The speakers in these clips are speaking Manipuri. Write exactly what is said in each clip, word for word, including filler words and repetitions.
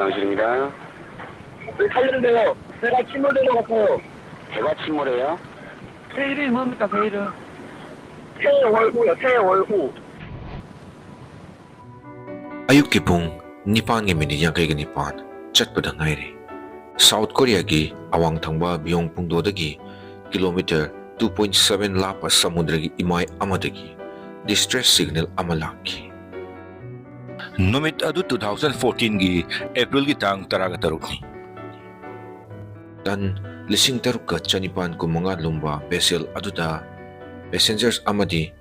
당신입니다. 왜 살려주세요. 제가 침몰된 것 같아요. 제가 침몰해요? 제 이름이 뭡니까, 제 이름? 새 월호요, 새 월호. ꯑꯌꯨꯛꯀꯤ ꯄꯨꯡ ꯅꯤꯄꯥꯟꯒꯤ ꯃꯤꯅꯤꯠ ꯌꯥꯡꯈꯩꯒ ꯅꯤꯄꯥꯟ ꯆꯠꯄꯗ ꯉꯥꯏꯔꯤ꯫ ꯁꯥꯎꯠ ꯀꯣꯔꯤꯌꯥꯒꯤ ꯑꯋꯥꯡ ꯊꯪꯕ ꯕꯤꯌꯣꯡ ꯄꯨꯡꯗꯣꯗꯒꯤ ꯀꯤꯂꯣꯃꯤꯇꯔ two point seven ꯂꯥꯞꯄ ꯁꯃꯨꯗ꯭ꯔꯒꯤ ꯏꯃꯥꯏ ꯑꯃꯗꯒꯤ distress signal ꯑꯃ ꯂꯥꯛꯈꯤ꯫ ꯅꯨꯃꯤꯠ ꯑꯗꯨ two thousand fourteenꯒꯤ Aprilꯒꯤ ꯇꯥꯡ ꯇꯔꯥꯒ ꯇꯔꯨꯛꯅꯤ꯫ ꯇꯟ ꯂꯤꯁꯤꯡ ꯇꯔꯨꯛꯀ ꯆꯅꯤꯄꯥꯟ ꯀꯨꯟꯃꯉꯥ ꯂꯨꯝꯕ vessel ꯑꯗꯨꯗ passengers ꯑꯃꯗꯤ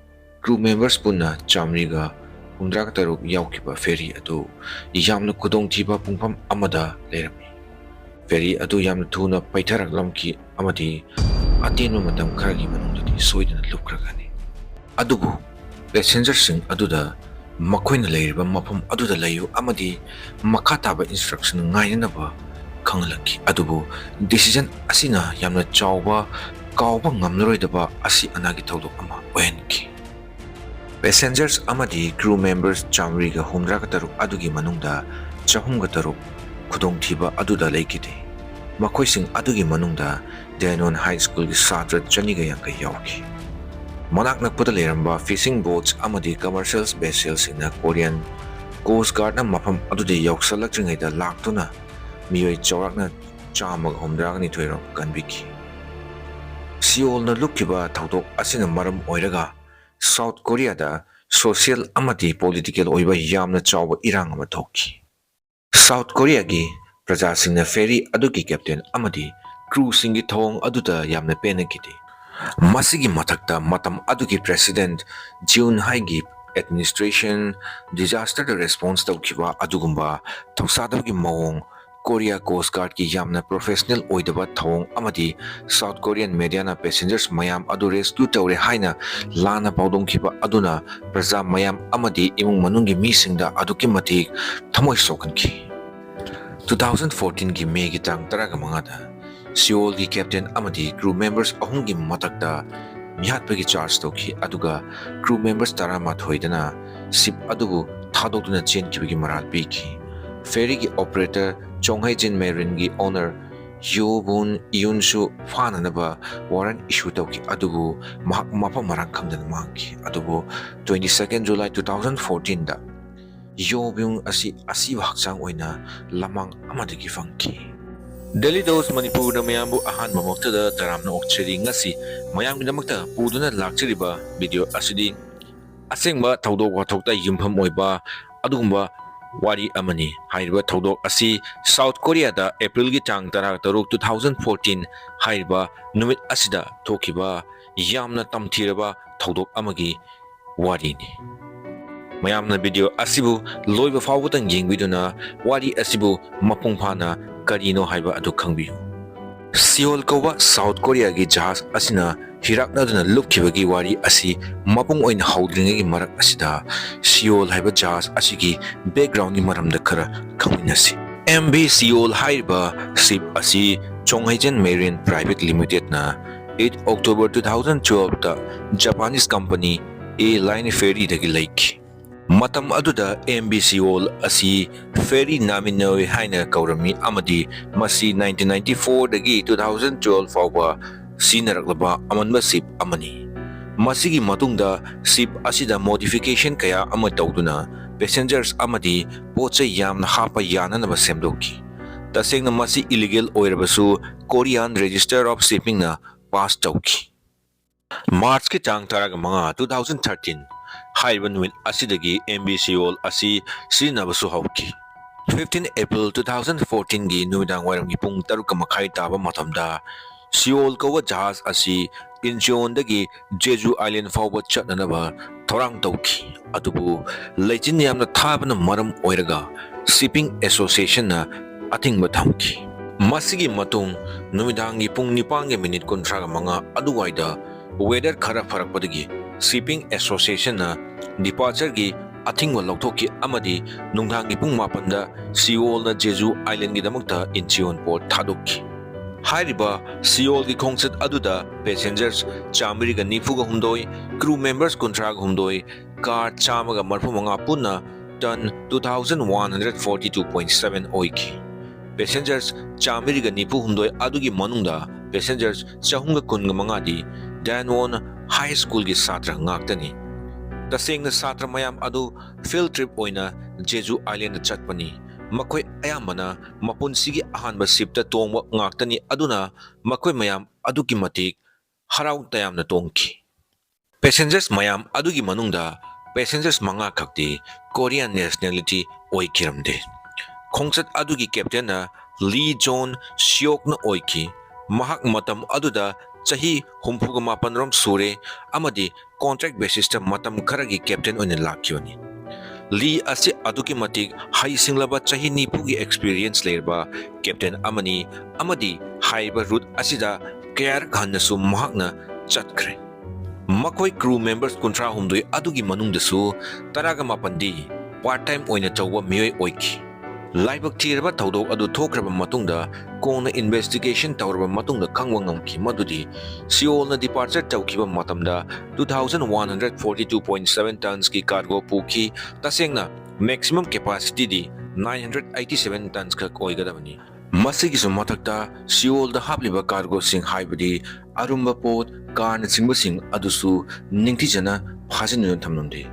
crew members ꯄꯨꯟꯅ ꯆꯥꯃꯔꯤꯒ ꯍꯨꯝꯗ꯭ꯔꯥꯒ ꯇꯔꯨꯛ ꯌꯥꯎꯈꯤꯕ ferry ꯑꯗꯨ ꯌꯥꯝꯅ ꯈꯨꯗꯣꯡꯊꯤꯕ ꯄꯨꯡꯐꯝ ꯑꯃꯗ ꯂꯩꯔꯝꯃꯤ꯫ Ferry ꯑꯗꯨ ꯌꯥꯝꯅ ꯊꯨꯅ ꯄꯩꯊꯔꯛꯂꯝꯈꯤ ꯑꯃꯗꯤ ꯑꯇꯦꯟꯕ ꯃꯇꯝ ꯈꯔꯒꯤ ꯃꯅꯨꯡꯗꯗꯤ ꯁꯣꯏꯗꯅ ꯂꯨꯞꯈ꯭ꯔꯒꯅꯤ꯫ ꯑꯗꯨꯕꯨ passengerꯁꯤꯡ ꯑꯗꯨꯗ ꯃꯈꯣꯏꯅ ꯂꯩꯔꯤꯕ ꯃꯐꯝ ꯑꯗꯨꯗ ꯂꯩꯌꯨ ꯑꯃꯗꯤ ꯃꯈꯥ ꯇꯥꯕ instruction ꯉꯥꯏꯅꯅꯕ ꯈꯪꯍꯜꯂꯛꯈꯤ꯫ ꯑꯗꯨꯕꯨ decision ꯑꯁꯤꯅ ꯌꯥꯝꯅ ꯆꯥꯎꯕ, ꯀꯥꯎꯕ ꯉꯝꯂꯔꯣꯏꯗꯕ ꯑꯁꯤ ꯑꯅꯥꯒꯤ ꯊꯧꯗꯣꯛ ꯑꯃ ꯑꯣꯏꯍꯟꯈꯤ꯫ Passengers ꯑꯃꯗꯤ crew members ꯆꯥꯃꯔꯤꯒ ꯍꯨꯝꯗ꯭ꯔꯥꯒ ꯇꯔꯨꯛ ꯑꯗꯨꯒꯤ ꯃꯅꯨꯡꯗ ꯆꯍꯨꯝꯒ ꯇꯔꯨꯛ ꯈꯨꯗꯣꯡꯊꯤꯕ ꯑꯗꯨꯗ ꯂꯩꯈꯤꯗꯦ꯫ ꯃꯈꯣꯏꯁꯤꯡ ꯑꯗꯨꯒꯤ ꯃꯅꯨꯡꯗ Daenon High Schoolꯒꯤ ꯁꯥꯇ꯭ꯔ ꯆꯅꯤꯒ ꯌꯥꯡꯈꯩ ꯌꯥꯎꯈꯤ꯫ ꯃꯅꯥꯛ ꯅꯛꯄꯗ ꯂꯩꯔꯝꯕ fishing boats ꯑꯃꯗꯤ commercial vesselꯁꯤꯡꯅ Korean Coast Guardꯅ ꯃꯐꯝ ꯑꯗꯨꯗ ꯌꯧꯁꯤꯜꯂꯛꯇ꯭ꯔꯤꯉꯩꯗ ꯂꯥꯛꯇꯨꯅ ꯃꯤꯑꯣꯏ ꯆꯥꯎꯔꯥꯛꯅ ꯆꯥꯝꯃꯒ ꯍꯨꯝꯗ꯭ꯔꯥꯒ ꯅꯤꯊꯣꯏ ꯔꯣꯝ ꯀꯟꯕꯤꯈꯤ꯫ ꯁꯤꯑꯣꯜꯅ ꯂꯨꯞꯈꯤꯕ ꯊꯧꯗꯣꯛ ꯑꯁꯤꯅ ꯃꯔꯝ ꯑꯣꯏꯔꯒ ꯁꯥꯎꯠ ꯀꯣꯔꯤꯌꯥꯗ social ꯑꯃꯗꯤ political ꯑꯣꯏꯕ ꯌꯥꯝꯅ ꯆꯥꯎꯕ ꯏꯔꯥꯡ ꯑꯃ ꯊꯣꯛꯈꯤ꯫ ꯁꯥꯎꯠ ꯀꯣꯔꯤꯌꯥꯒꯤ ꯄ꯭ꯔꯖꯥꯁꯤꯡꯅ ferry ꯑꯗꯨꯒꯤ captain ꯑꯃꯗꯤ crewꯁꯤꯡꯒꯤ ꯊꯧꯑꯣꯡ ꯑꯗꯨꯗ ꯌꯥꯝꯅ ꯄꯦꯟꯅꯈꯤꯗꯦ꯫ ꯃꯁꯤꯒꯤ ꯃꯊꯛꯇ ꯃꯇꯝ ꯑꯗꯨꯒꯤ President Jun Haikip administration disasterꯗ response ꯇꯧꯈꯤꯕ ꯑꯗꯨꯒꯨꯝꯕ ꯊꯧꯁꯥꯗꯕꯒꯤ ꯃꯑꯣꯡ, Korea Coast Guardꯀꯤ ꯌꯥꯝꯅ professional ꯑꯣꯏꯗꯕ ꯊꯧꯑꯣꯡ ꯑꯃꯗꯤ South Korean mediaꯅ passengers ꯃꯌꯥꯝ ꯑꯗꯨ rescue ꯇꯧꯔꯦ ꯍꯥꯏꯅ ꯂꯥꯟꯅ ꯄꯥꯎꯗꯝꯈꯤꯕ ꯑꯗꯨꯅ ꯄ꯭ꯔꯖꯥ ꯃꯌꯥꯝ ꯑꯃꯗꯤ ꯏꯃꯨꯡ ꯃꯅꯨꯡꯒꯤ ꯃꯤꯁꯤꯡꯗ ꯑꯗꯨꯛꯀꯤ ꯃꯇꯤꯛ ꯊꯃꯣꯏ ꯁꯣꯛꯍꯟꯈꯤ꯫ Two thousand fourteenꯒꯤ Mayꯒꯤ ꯇꯥꯡ ꯇꯔꯥꯒ ꯃꯉꯥꯗ ꯁꯤꯑꯣꯜꯒꯤ captain ꯑꯃꯗꯤ crew members ꯑꯍꯨꯝꯒꯤ ꯃꯊꯛꯇ ꯃꯤꯍꯥꯠꯄꯒꯤ charge ꯇꯧꯈꯤ, ꯑꯗꯨꯒ crew members ꯇꯔꯥꯃꯥꯊꯣꯏꯗꯅ ship ꯑꯗꯨꯕꯨ ꯊꯥꯗꯣꯛꯇꯨꯅ ꯆꯦꯟꯈꯤꯕꯒꯤ ꯃꯔꯥꯜ ꯄꯤꯈꯤ꯫ Ferryꯒꯤ operator Chonghei Jin Marinꯒꯤ owner Yo Bun Yunꯁꯨ ꯐꯥꯅꯅꯕ warrant issue ꯇꯧꯈꯤ, ꯑꯗꯨꯕꯨ ꯃꯍꯥꯛ ꯃꯐꯝ ꯃꯔꯥꯡ ꯈꯪꯗꯅ ꯃꯥꯡꯈꯤ꯫ ꯑꯗꯨꯕꯨ twenty second July two thousand fourteenꯗ Yo Byung ꯑꯁꯤ ꯑꯁꯤꯕ ꯍꯛꯆꯥꯡ ꯑꯣꯏꯅ ꯂꯃꯥꯡ ꯑꯃꯗꯒꯤ ꯐꯪꯈꯤ꯫ Daily Dose ꯃꯅꯤꯄꯨꯔꯅ ꯃꯌꯥꯝꯕꯨ ꯑꯍꯥꯟꯕꯃꯛꯇꯗ ꯇꯔꯥꯝꯅ ꯑꯣꯛꯆꯔꯤ꯫ ꯉꯁꯤ ꯃꯌꯥꯝꯒꯤꯗꯃꯛꯇ ꯄꯨꯗꯨꯅ ꯂꯥꯛꯆꯔꯤꯕ video ꯑꯁꯤꯗꯤ ꯑꯁꯦꯡꯕ ꯊꯧꯗꯣꯛ ꯋꯥꯊꯣꯛꯇ ꯌꯨꯝꯐꯝ ꯑꯣꯏꯕ ꯑꯗꯨꯒꯨꯝꯕ ꯋꯥꯔꯤ ꯑꯃꯅꯤ꯫ ꯍꯥꯏꯔꯤꯕ ꯊꯧꯗꯣꯛ ꯑꯁꯤ South Koreaꯗ Aprilꯒꯤ ꯇꯥꯡ ꯇꯔꯥ ꯇꯔꯨꯛ, two thousand fourteen ꯍꯥꯏꯔꯤꯕ ꯅꯨꯃꯤꯠ ꯑꯁꯤꯗ ꯊꯣꯛꯈꯤꯕ ꯌꯥꯝꯅ ꯇꯝꯊꯤꯔꯕ ꯊꯧꯗꯣꯛ ꯑꯃꯒꯤ ꯋꯥꯔꯤꯅꯤ꯫ ꯃꯌꯥꯝꯅ video ꯑꯁꯤꯕꯨ ꯂꯣꯏꯕ ꯐꯥꯎꯕꯗꯪ ꯌꯦꯡꯕꯤꯗꯨꯅ ꯋꯥꯔꯤ ꯑꯁꯤꯕꯨ ꯃꯄꯨꯡ ꯐꯥꯅ ꯀꯔꯤꯅꯣ ꯍꯥꯏꯕ ꯑꯗꯨ ꯈꯪꯕꯤꯌꯨ꯫ Seoul ꯀꯧꯕ South Koreaꯒꯤ ꯖꯍꯥꯖ ꯑꯁꯤꯅ ꯍꯤꯔꯥꯛꯅꯗꯨꯅ ꯂꯨꯞꯈꯤꯕꯒꯤ ꯋꯥꯔꯤ ꯑꯁꯤ ꯃꯄꯨꯡ ꯑꯣꯏꯅ ꯍꯧꯗ꯭ꯔꯤꯉꯩꯒꯤ ꯃꯔꯛ ꯑꯁꯤꯗ Seoul ꯍꯥꯏꯕ ꯖꯍꯥꯖ ꯑꯁꯤꯒꯤ backgroundꯒꯤ ꯃꯔꯝꯗ ꯈꯔ ꯈꯪꯃꯤꯟꯅꯁꯤ꯫ M V Seoul ꯍꯥꯏꯔꯤꯕ ship ꯑꯁꯤ Chonghei Jin Marine Private Limitedꯅ eight October two thousand twelveꯇ Japanese company A Line Ferryꯗꯒꯤ ꯂꯩꯈꯤ꯫ ꯃꯇꯝ ꯑꯗꯨꯗ M V Seoul ꯑꯁꯤ Ferry Naminoe ꯍꯥꯏꯅ ꯀꯧꯔꯝꯃꯤ ꯑꯃꯗꯤ ꯃꯁꯤ nineteen ninety fourꯗꯒꯤ two thousand twelve ꯐꯥꯎꯕ ꯁꯤꯖꯤꯟꯅꯔꯛꯂꯕ ꯑꯃꯟꯕ ship ꯑꯃꯅꯤ꯫ ꯃꯁꯤꯒꯤ ꯃꯇꯨꯡꯗ ship ꯑꯁꯤꯗ modification ꯀꯌꯥ ꯑꯃ ꯇꯧꯗꯨꯅ passengers ꯑꯃꯗꯤ ꯄꯣꯠ ꯆꯩ ꯌꯥꯝꯅ ꯍꯥꯞꯄ ꯌꯥꯅꯅꯕ ꯁꯦꯝꯗꯣꯛꯈꯤ꯫ ꯇꯁꯦꯡꯅ ꯃꯁꯤ illegal ꯑꯣꯏꯔꯕꯁꯨ Korean Register of Shippingꯅ pass ꯇꯧꯈꯤ꯫ Marchꯀꯤ ꯇꯥꯡ ꯇꯔꯥꯃꯉꯥ, two thousand thirteen ꯍꯥꯏꯔꯤꯕ ꯅꯨꯃꯤꯠ ꯑꯁꯤꯗꯒꯤ M V Seoul ꯑꯁꯤ ꯁꯤꯖꯤꯟꯅꯕꯁꯨ ꯍꯧꯈꯤ꯫ Fifteen April two thousand fourteenꯒꯤ ꯅꯨꯃꯤꯗꯥꯡ ꯋꯥꯏꯔꯝꯒꯤ ꯄꯨꯡ ꯇꯔꯨꯛꯀ ꯃꯈꯥꯏ ꯇꯥꯕ ꯃꯇꯝꯗ Seoul ꯀꯧꯕ ꯖꯍꯥꯖ ꯑꯁꯤ Incheonꯗꯒꯤ Jeju Island ꯐꯥꯎꯕ ꯆꯠꯅꯅꯕ ꯊꯧꯔꯥꯡ ꯇꯧꯈꯤ꯫ ꯑꯗꯨꯕꯨ ꯂꯩꯆꯤꯟ ꯌꯥꯝꯅ ꯊꯥꯕꯅ ꯃꯔꯝ ꯑꯣꯏꯔꯒ Shipping Associationꯅ ꯑꯊꯤꯡꯕ ꯊꯝꯈꯤ꯫ ꯃꯁꯤꯒꯤ ꯃꯇꯨꯡ ꯅꯨꯃꯤꯗꯥꯡꯒꯤ ꯄꯨꯡ ꯅꯤꯄꯥꯟꯒꯤ minute ꯀꯨꯟꯊ꯭ꯔꯥꯒ ꯃꯉꯥ ꯑꯗꯨꯋꯥꯏꯗ weather ꯈꯔ ꯐꯔꯛꯄꯗꯒꯤ Shipping Associationꯅ departureꯒꯤ ꯑꯊꯤꯡꯕ ꯂꯧꯊꯣꯛꯈꯤ ꯑꯃꯗꯤ ꯅꯨꯡꯗꯥꯡꯒꯤ ꯄꯨꯡ ꯃꯥꯄꯟꯗ Seoulꯅ Jeju Islandꯒꯤꯗꯃꯛꯇ Incheon port ꯊꯥꯗꯣꯛꯈꯤ꯫ ꯍꯥꯏꯔꯤꯕ Seoulꯒꯤ ꯈꯣꯡꯆꯠ ꯑꯗꯨꯗ passengers ꯆꯥꯃꯔꯤꯒ ꯅꯤꯐꯨꯒ ꯍꯨꯝꯗꯣꯏ, crew members ꯀꯨꯟꯊ꯭ꯔꯥꯒ ꯍꯨꯝꯗꯣꯏ, car ꯆꯥꯝꯃꯒ ꯃꯔꯤꯐꯨ ꯃꯉꯥ ꯄꯨꯟꯅ ton two thousand one hundred forty two point seven ꯑꯣꯏꯈꯤ꯫ Passengers ꯆꯥꯃꯔꯤꯒ ꯅꯤꯐꯨ ꯍꯨꯝꯗꯣꯏ ꯑꯗꯨꯒꯤ ꯃꯅꯨꯡꯗ passengers ꯆꯍꯨꯝꯒ ꯀꯨꯟꯒ ꯃꯉꯥꯗꯤ Danwon High Schoolꯒꯤ ꯁꯥꯇ꯭ꯔ ꯉꯥꯛꯇꯅꯤ꯫ ꯇꯁꯦꯡꯅ ꯁꯥꯇ꯭ꯔ ꯃꯌꯥꯝ ꯑꯗꯨ field trip ꯑꯣꯏꯅ Jeju Islandꯗ ꯆꯠꯄꯅꯤ꯫ ꯃꯈꯣꯏ ꯑꯌꯥꯝꯕꯅ ꯃꯄꯨꯟꯁꯤꯒꯤ ꯑꯍꯥꯟꯕ shipꯇ ꯇꯣꯡꯕ ꯉꯥꯛꯇꯅꯤ, ꯑꯗꯨꯅ ꯃꯈꯣꯏ ꯃꯌꯥꯝ ꯑꯗꯨꯛꯀꯤ ꯃꯇꯤꯛ ꯍꯔꯥꯎ ꯇꯌꯥꯝꯅ ꯇꯣꯡꯈꯤ꯫ Passengers ꯃꯌꯥꯝ ꯑꯗꯨꯒꯤ ꯃꯅꯨꯡꯗ passengers ꯃꯉꯥ ꯈꯛꯇꯤ Korean nationality ꯑꯣꯏꯈꯤꯔꯝꯗꯦ꯫ ꯈꯣꯡꯆꯠ ꯑꯗꯨꯒꯤ captainꯅ Lee John Seokꯅ ꯑꯣꯏꯈꯤ꯫ ꯃꯍꯥꯛ ꯃꯇꯝ ꯑꯗꯨꯗ ꯆꯍꯤ ꯍꯨꯝꯐꯨꯒ ꯃꯥꯄꯟ ꯔꯣꯝ ꯁꯨꯔꯦ ꯑꯃꯗꯤ contract basisꯇ ꯃꯇꯝ ꯈꯔꯒꯤ captain ꯑꯣꯏꯅ ꯂꯥꯛꯈꯤꯕꯅꯤ꯫ ꯂꯤ ꯑꯁꯤ ꯑꯗꯨꯛꯀꯤ ꯃꯇꯤꯛ ꯍꯩꯁꯤꯡꯂꯕ, ꯆꯍꯤ ꯅꯤꯐꯨꯒꯤ experience ꯂꯩꯔꯕ captain ꯑꯃꯅꯤ ꯑꯃꯗꯤ ꯍꯥꯏꯔꯤꯕ route ꯑꯁꯤꯗ ꯀꯌꯥꯔꯛ ꯍꯟꯅꯁꯨ ꯃꯍꯥꯛꯅ ꯆꯠꯈ꯭ꯔꯦ꯫ ꯃꯈꯣꯏ crew members ꯀꯨꯟꯊ꯭ꯔꯥ ꯍꯨꯝꯗꯣꯏ ꯑꯗꯨꯒꯤ ꯃꯅꯨꯡꯗꯁꯨ ꯇꯔꯥꯒ ꯃꯥꯄꯟꯗꯤ part time ꯑꯣꯏꯅ ꯇꯧꯕ ꯃꯤꯑꯣꯏ ꯑꯣꯏꯈꯤ꯫ ꯂꯥꯏꯕꯛ ꯊꯤꯔꯕ ꯊꯧꯗꯣꯛ ꯑꯗꯨ ꯊꯣꯛꯈ꯭ꯔꯕ ꯃꯇꯨꯡꯗ ꯀꯣꯟꯅ investigation ꯇꯧꯔꯕ ꯃꯇꯨꯡꯗ ꯈꯪꯕ ꯉꯝꯈꯤ ꯃꯗꯨꯗꯤ Seoulꯅ departure ꯇꯧꯈꯤꯕ ꯃꯇꯝꯗ two thousand one hundred forty two point seven tonsꯀꯤ cargo ꯄꯨꯈꯤ꯫ ꯇꯁꯦꯡꯅ maximum capacityꯗꯤ nine hundred eighty seven tons ꯈꯛ ꯑꯣꯏꯒꯗꯕꯅꯤ꯫ ꯃꯁꯤꯒꯤꯁꯨ ꯃꯊꯛꯇ Seoulꯗ ꯍꯥꯞꯂꯤꯕ cargoꯁꯤꯡ ꯍꯥꯏꯕꯗꯤ ꯑꯔꯨꯝꯕ ꯄꯣꯠ, carꯅꯆꯤꯡꯕꯁꯤꯡ ꯑꯗꯨꯁꯨ ꯅꯤꯡꯊꯤꯖꯅ ꯐꯥꯖꯤꯟꯗꯨꯅ ꯊꯝꯂꯝꯗꯦ꯫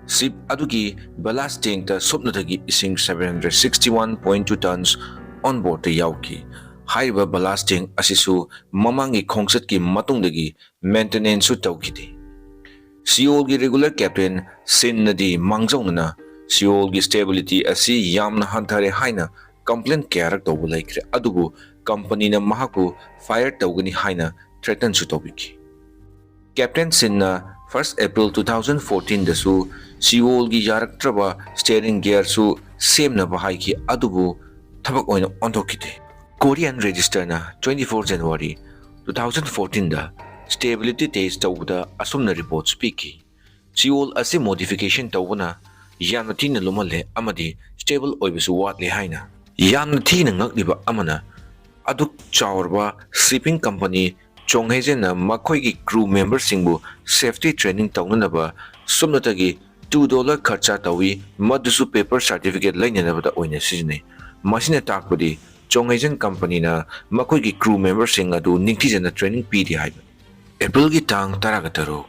Ship ꯑꯗꯨꯒꯤ ballast tankꯇ ꯁꯨꯞꯅꯇꯒꯤ ꯏꯁꯤꯡ seven hundred sixty one point two tons on boardꯇ ꯌꯥꯎꯈꯤ꯫ ꯍꯥꯏꯔꯤꯕ ballast tank ꯑꯁꯤꯁꯨ ꯃꯃꯥꯡꯒꯤ ꯈꯣꯡꯆꯠꯀꯤ ꯃꯇꯨꯡꯗꯒꯤ maintenanceꯁꯨ ꯇꯧꯈꯤꯗꯦ꯫ Seoulꯒꯤ regular captain Sinꯅꯗꯤ ꯃꯥꯡꯖꯧꯅꯅ Seoulꯒꯤ stability ꯑꯁꯤ ꯌꯥꯝꯅ ꯍꯟꯊꯔꯦ ꯍꯥꯏꯅ complain ꯀꯌꯥꯔꯛ ꯇꯧꯕ ꯂꯩꯈ꯭ꯔꯦ, ꯑꯗꯨꯕꯨ companyꯅ ꯃꯍꯥꯛꯄꯨ fire ꯇꯧꯒꯅꯤ ꯍꯥꯏꯅ threatenꯁꯨ ꯇꯧꯕꯤꯈꯤ꯫ Captain Sinꯅ first April two thousand fourteenꯗꯁꯨ Seoulꯒꯤ ꯌꯥꯔꯛꯇ꯭ꯔꯕ steering gearꯁꯨ ꯁꯦꯝꯅꯕ ꯍꯥꯏꯈꯤ, ꯑꯗꯨꯕꯨ ꯊꯕꯛ ꯑꯣꯏꯅ ꯑꯣꯟꯊꯣꯛꯈꯤꯗꯦ꯫ Korean Registerꯅ twenty four January two thousand fourteenꯗ stability test ꯇꯧꯕꯗ ꯑꯁꯨꯝꯅ reports ꯄꯤꯈꯤ, Seoul ꯑꯁꯤ modification ꯇꯧꯕꯅ ꯌꯥꯝꯅ ꯊꯤꯅ ꯂꯨꯝꯍꯜꯂꯦ ꯑꯃꯗꯤ stable ꯑꯣꯏꯕꯁꯨ ꯋꯥꯠꯂꯦ ꯍꯥꯏꯅ꯫ ꯌꯥꯝꯅ ꯊꯤꯅ ꯉꯛꯂꯤꯕ ꯑꯃꯅ, ꯑꯗꯨꯛ ꯆꯥꯎꯔꯕ shipping company Chong Hae-jaenꯅ ꯃꯈꯣꯏꯒꯤ crew memberꯁꯤꯡꯕꯨ safety training ꯇꯧꯅꯅꯕ ꯁꯨꯞꯅꯇꯒꯤ Two dollar ꯈꯔꯆꯥ ꯇꯧꯏ, ꯃꯗꯨꯁꯨ paper certificate ꯂꯩꯅꯅꯕꯗ ꯑꯣꯏꯅ ꯁꯤꯖꯤꯟꯅꯩ꯫ ꯃꯁꯤꯅ ꯇꯥꯛꯄꯗꯤ Chong Hae Jin companyꯅ ꯃꯈꯣꯏꯒꯤ crew memberꯁꯤꯡ ꯑꯗꯨ ꯅꯤꯡꯊꯤꯖꯅ training ꯄꯤꯔꯤ ꯍꯥꯏꯕꯅꯤ꯫ ꯑꯦꯄ꯭ꯔꯤꯜꯒꯤ ꯇꯥꯡ ꯇꯔꯥꯒ ꯇꯔꯨꯛ,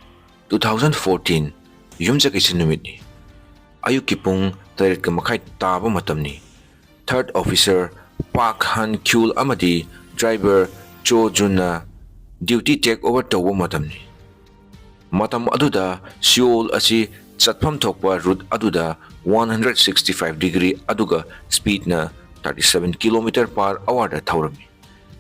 two thousand fourteen, ꯌꯨꯝꯖꯀꯩꯁ ꯅꯨꯃꯤꯠꯅꯤ꯫ ꯑꯌꯨꯛꯀꯤ ꯄꯨꯡ ꯇꯔꯦꯠꯀ ꯃꯈꯥꯏ ꯇꯥꯕ ꯃꯇꯝꯅꯤ꯫ Third officer Park Han Kyul ꯑꯃꯗꯤ driver Cho Junꯅ duty take over ꯇꯧꯕ ꯃꯇꯝꯅꯤ꯫ ꯃꯇꯝ ꯑꯗꯨꯗ Seoul ꯑꯁꯤ ꯆꯠꯐꯝ ꯊꯣꯛꯄ route ꯑꯗꯨꯗ one hundred sixty five degree ꯑꯗꯨꯒ speedꯅ thirty seven kilometer per hourꯗ ꯊꯧꯔꯝꯃꯤ꯫